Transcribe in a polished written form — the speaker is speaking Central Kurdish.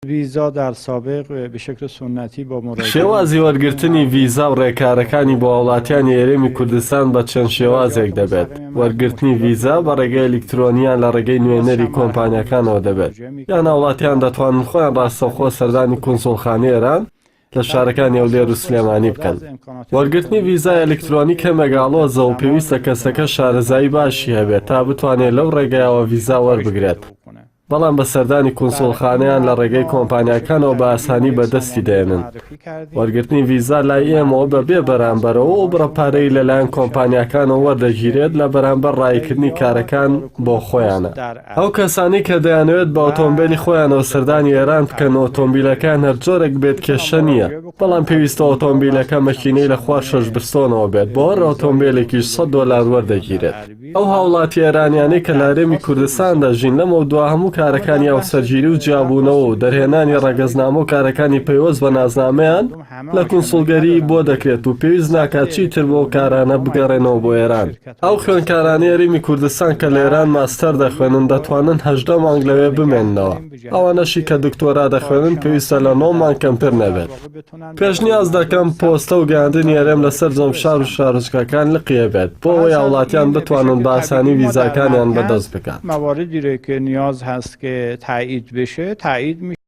ویزا در سابق به شکل سنتی با مراجعه شێوازی وەرگرتنی ڤیزا و ڕێکارەکانی بۆ هاوڵاتیانی هەرێمی کوردستان بە چەند شێوازێک دەبێت، وەرگرتنی ڤیزا بە ڕێگەی ئەلیکترۆنی یان لە ڕێگەی نوێنەری کۆمپانیاکانەوە دەبێت، یان هاوڵاتیان دەتوانن خۆیان ڕاستەوخۆ سەردانی کونسوڵخانەی ئێران لە شارەکانی هەولێر و سلێمانی بکەن. وەرگرتنی ڤیزای ئەلیکترۆنی کەمێک ئاڵۆزە و پێویستە کەسەکە شارەزایی باشی هەبێت تا بتوانێت لەو ڕێگایەوە ڤیزا وەربگرێت. بەڵام بە سەردانی کونسوڵخانەیان لە ڕێگەی کۆمپانیاکانەوە بە ئاسانی بەدەستی دەێنن. وەرگرتنی ڤیزا لای ئێمەوە بە بێ بەرامبەرەوە و بڕە پارەی لەلایەن کۆمپانیاکانەوە وەردەگیرێت لە بەرامبەر ڕاییکردنی کارەکان بۆ خۆیانە. ئەو کەسانەی کە دەیانەوێت بە ئۆتۆمبێلی خۆیانەوە سەردانی ئێران بکەن، ئۆتۆمبیلەکەیان هەر جۆرێک بێت کێشە نییە، بەڵام پێویستە ئۆتۆمبیلەکە مەکینەی لە خوار شەش بستۆنەوە بێت، بۆ هەر ئۆتۆمبیلێکیش سەد دۆلار وەردەگیرێت. ئەو هاوڵاتیە ئێرانیانەی کە لە هەرێمی کوردستان دەژین لەمەودوا هەموو کارەکانی هاوسەرگیری و جیابوونەوە و دەرهێنانی ڕەگەزنامە و کارەکانی پەیوەست بە نازنامەیان لە کونسوڵگەری بۆ دەکرێت و پێویست ناکات چیتر بۆ کارانە بگەڕێنەوە بۆ ئێران. ئەو خوێندکارانەی هەرێمی کوردستان کە لە ئێران ماستەر دەخوێنن دەتوانن 18 مانگ لەوێ بمێننەوە، ئەوانەشی کە دکتۆرا دەخوێنن پێویستە لە نۆ مانگ کەمتر نەبێت. پێشنیاز دەکەم پۆستە و گەیاندنی هەرێم لە سەرجەم شار و شارۆچکەکان لقی هەبێت بۆ ئەوەی هاوڵاتیان بتوانن بە ئاسانی ویزاکانیان بەدەست بکات. مواردی رو که نیاز هست که تایید بشه تایید میشه.